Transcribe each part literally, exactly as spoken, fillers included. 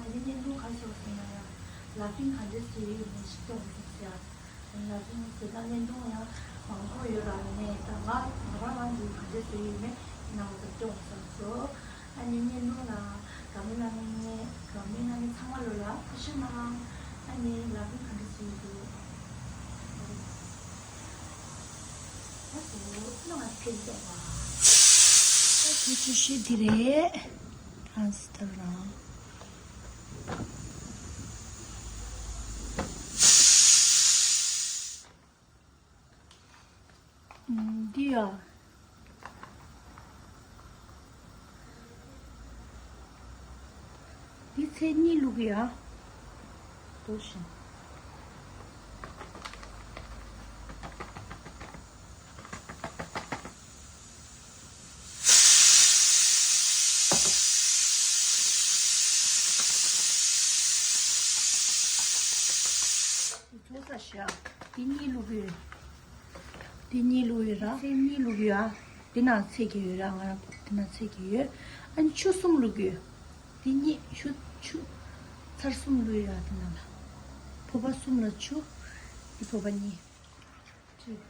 ནི་བརྙན་ཐུང་ག་ཟེར་བ་ཟེར་ན་ཡང་ལ་ཕིང་ག་འདྲ་བཟོས་ཡོད་མེད་ཤེས་ཀྱི་མི་འདུག་ཟེར། ལ་ཕིང་བཟོས་ན་བརྙན་ཐུང་ཡང་མང་པོ་ཡོད་ར། ཡིན་ནའི་ད་ང་ང་རང་རང་གིས་ག་འདྲ་བཟོས་ཡོད་མེད་ཡིན་ནའང་མཛད་སྤྱོད་འོང་བསམ་སོང་། ཨ་ནི་བརྙན་ཐུང་ལ་དགའ་མོས་གནང་མཁན་དགའ་མོས་གནང་མཁན་ཚང་མ་ལོ་ལ་ཐུགས་རྗེ་གནང་། ཨ་ནི་ལ་ཕིང་ག་འདྲ་བཟོས་ཡོད་འདུག་ཨ་ཟོ་ལ་ང་ཕེབས་ཀྱང་བ། ཨ་ཁྱོད་ཆུ་ཤི་འདི་རེད། ཁྲང་སི་ཐར་རང་། འདི་ཡ། འདི་ཚེས་གཉིས་བླུགས་ཡ། དོ་ཞིང་། ཆོག་ས་ཤ། འདི་གཉིས་བླུགས་ཡོད། འདི་གཉིས་བླུགས་ཡོད་ར། ཚེས་གཉིས་བླུགས་ཡོད་ཨ། འདི་ནང་ཚེས་ཀྱི་ཡོད་ར། ང་རང་འདི་ནང་ཚེས་ཀྱི་ཡོད། ཨ་ནི་ཆུ་གསུམ་བླུགས་ཡོད། འདི་གཉིས་ཆུ་ཆུ། ཚར་གསུམ་བླུགས་ཡོད་ར་འདི་ནང་ལ། ཕོར་པ་གསུམ་ལ་ཆུ། འདི་ཕོར་པ་གཉིས། གཅིག་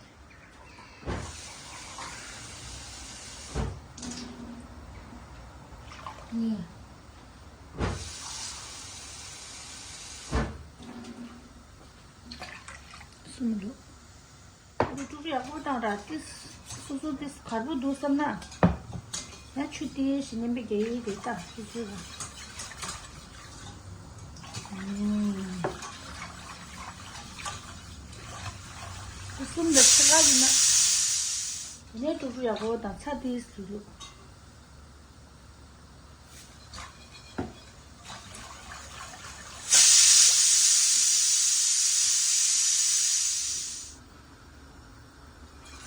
གཉིས། གསུམ་འདུག་འདི་དཀྲུག་ཡག་པོ་བཏང་ར། ཏིས་སོ་སོ་ཏིས་གར་པོ་འདུག་བསམ་ན། ཡང་ཆུ་ཏིས་ཞིག་མཉམ་པའི་རྒྱ་ཡིག་དེ་ལྟ་སོ་སོ་ར། ཁུ་སུམ་དང་ཕྱེད་ཀ་ཡིན་ན། དེ་ནས་དཀྲུག་དཀྲུག་ཡག་པོ་དང་ཚྭ་ཏིས་བླུགས།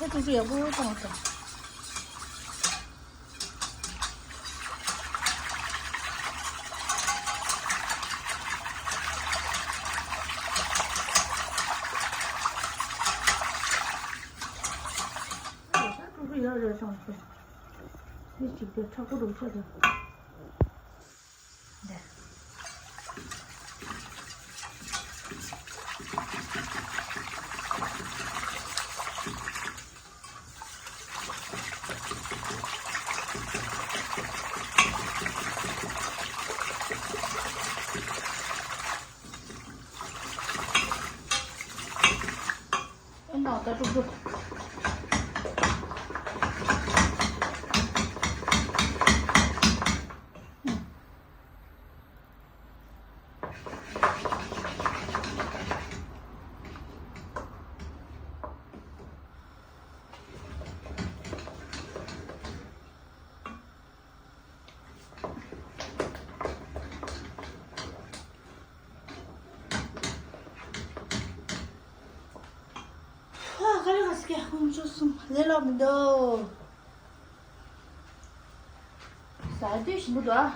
ཚྭ་དཀྲུག་དཀྲུག་ཡག་པོ་བཏང་བ་དང་། ཡག་པོ་ཡོད་རེད་བསམ་སོང་། དེ་གཅིག་དེ་མཁྲེགས་པོ་རུ་ཆགས་ཀྱི། འདི། ཨེ་ནའོ་ད་དཀྲུག་དཀྲུག་ཧ། ག་ལེ་ག་སི་ཀེ་ཧུམ་ཅོ་སུམ་ལེ་ལོ་མི་འདུག་ཟ་དུས་ཞིམ་པོ་འདུག་ཨ།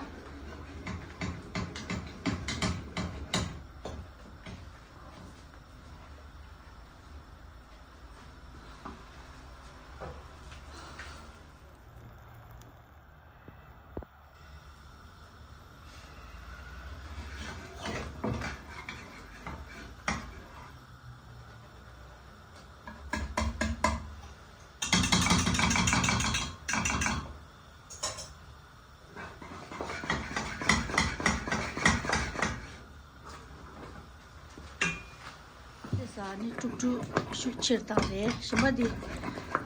དེ་ཟ་ནི་དཀྲུག་དཀྲུག་ཤུགས་ཆེར་བཏང་རེད། ཞིམ་པ་འདི་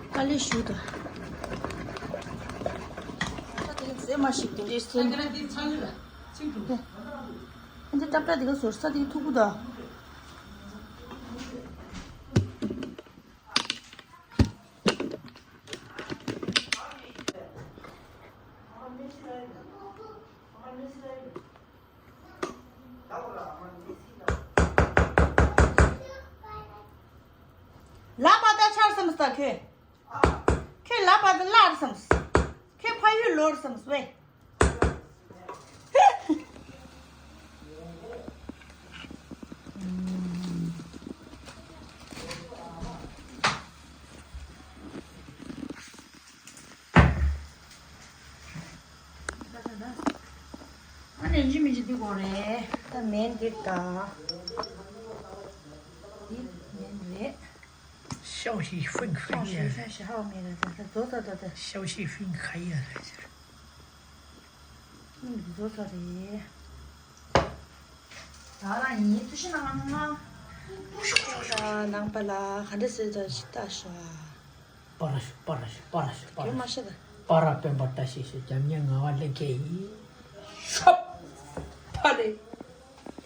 དཀའ་ལས་ཞུ་དང་། ས་དེ་ཟས་མ་ཞིག་དེ་འདྲའི་སེམས། ཨ་འདི་ཏག་ཏག་དེ་ག་ཟོར་ས་དེ་ཐུག་གུ་དང་། ལབ་པ་ད་ཆར་སམ་སྟ་ཁྱོད། ཁྱོད་ལབ་པ་ད་ལར་སམ། ཁྱོད་ཕ་ཡུལ་ལོར་སམ་སུའེ། ཨ་ནེ་ཇི། མི་འཇིག་དུས་གོ་རེད། ད་མེན་འདི་ད། འདི་མེན་རེད། ཤའོ་ཤི་ཧྥིང་ཧྥིང་ཡ། ཤའོ་ཤི་ཧ་མེན་རེད། ད་ད་ཟོ་ད་ད་ད། ཤའོ་ཤི་ཧྥིང་ཁ་ཡ་རེད། ཨུམ་ཟོ་ད་རེད། ད་ལ་ཡིན་ཐུ་ཤི་ན་ང་ང་། ད་ནང་པ་ལ་ག་འདྲ་ཟེར་ད་ཤི་ད་ཤ། པ་ར་ཤུ་པ་ར་ཤུ་པ་ར་ཤུ་པ་ར་ཤུ། ཁྱོད་མ་ཤི་ད། པ་ར་སྤེན་པ་བཀྲ་ཤིས་ཤོད། རྒྱབ་གཉེར་ངག་དབང་ལྷན་རྒྱས་ཡིན། ཤོབ། ཕ་ལེ།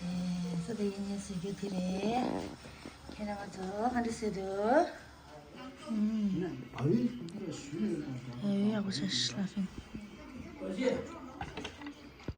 ཨེ་ས་དེ་ཡིན་ཉེ་ཟེར་རྒྱུ་དེ་རེད། ཁྱེད་རང་ཚོ་ག་འདྲ་ཟེར་འདུག་ཨུམ། ཨེ་ཡག་པོ་བྱས་ཤི་ལ་ཧྥིང་།